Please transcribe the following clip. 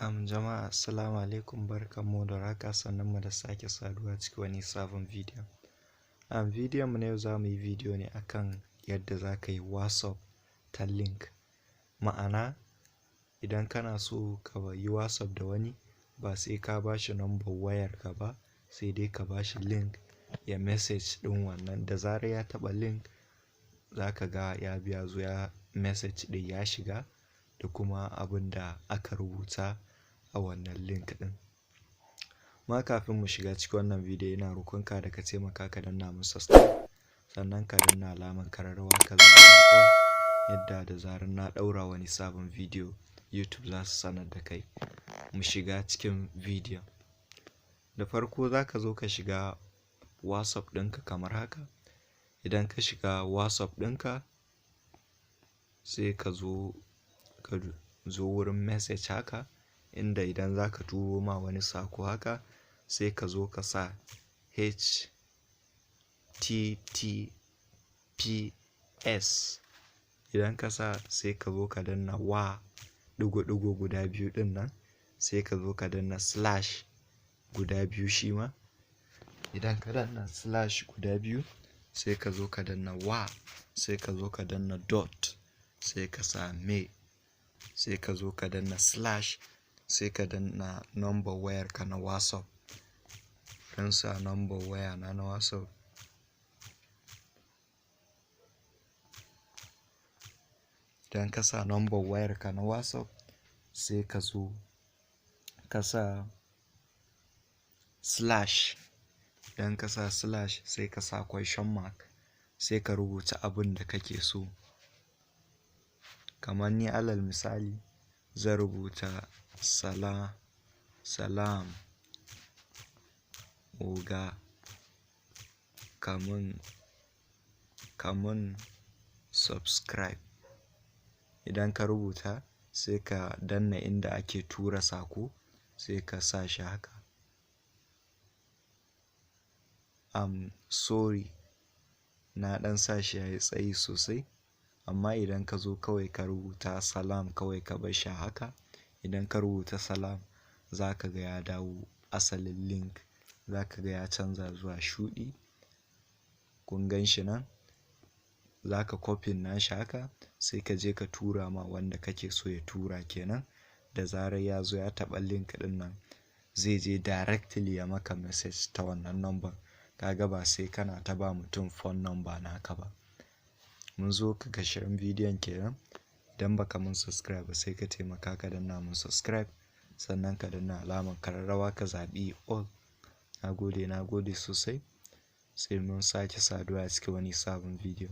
Jama'a assalamu alaikum, barkanmu da warhaka, sannunmu da sake saduwa cikin wani sabon bidiyon. Bidiyon mu na yau za mu yi bidiyo ne akan yadda za ka yi WhatsApp ta link. Ma'ana idan kana so ka yi WhatsApp da wani ba sai ka ba shi number wayarka ba, sai dai ka ba shi link ya message ɗin wannan, da zarar ya taɓa link za ka ga ya biya zo ya message ɗin ya shiga da kuma abin da aka rubuta a wannan link ɗin. Ma kafin mu shiga cikin wannan bidiyo, ina roƙonka da ka taimaka ka danna mun subscribe, sannan ka danna alamar kararrawa ka zaɓi all, yadda da zarar na ɗaura wani sabon bidiyo YouTube za su sanar da kai. Mu shiga cikin bidiyon. Da farko za ka zo ka shiga WhatsApp ɗinka kamar haka. Idan ka shiga WhatsApp ɗinka, sai ka zo ka zo wurin message haka, inda idan za ka turo ma wani sako haka, sai ka zo ka sa HTTPS. Idan ka sa, sai ka zo ka danna wa ɗigo-ɗigo guda biyu ɗin nan, sai ka zo ka danna slash guda biyu shi ma. Idan ka danna slash guda biyu, sai ka zo ka danna wa, sai ka zo ka danna dot, sai ka sa me, sai ka zo ka danna slash, sai ka danna number wayarka na WhatsApp. Don sa number waya na na WhatsApp. Idan ka sa number wayarka na WhatsApp, sai ka zo ka sa slash. Idan ka sa slash, sai ka sa question mark, sai ka rubuta abin da kake so. Kamar ni, alal misali, zan rubuta "Salam oga, kamun subscribe." Idan ka rubuta, sai ka danna inda ake tura sako, sai ka sa shi haka. Sorry, na ɗan sa shi yayi tsayi sosai, amma idan ka zo kawai ka rubuta salam kawai ka bar shi haka, idan ka rubuta salam za ka ga ya dawo asalin link, za ka ga ya canza zuwa shuɗi. Kun gan shi nan? Za ka copy nashi haka, sai ka je ka tura ma wanda kake so ya tura kenan. Da zarar ya zo ya taɓa link ɗin nan, zai je directly ya maka message ta wannan number. Ka ga ba sai kana ta ba mutum phone number naka ba. Mun zo ƙarshen bidiyon kenan. Idan baka mun subscribe ba, sai ka taimaka ka danna mun subscribe, sannan ka danna alamar kararrawa ka zaɓi all. Na gode, na gode sosai. Sai mun sake saduwa a cikin wani sabon bidiyo.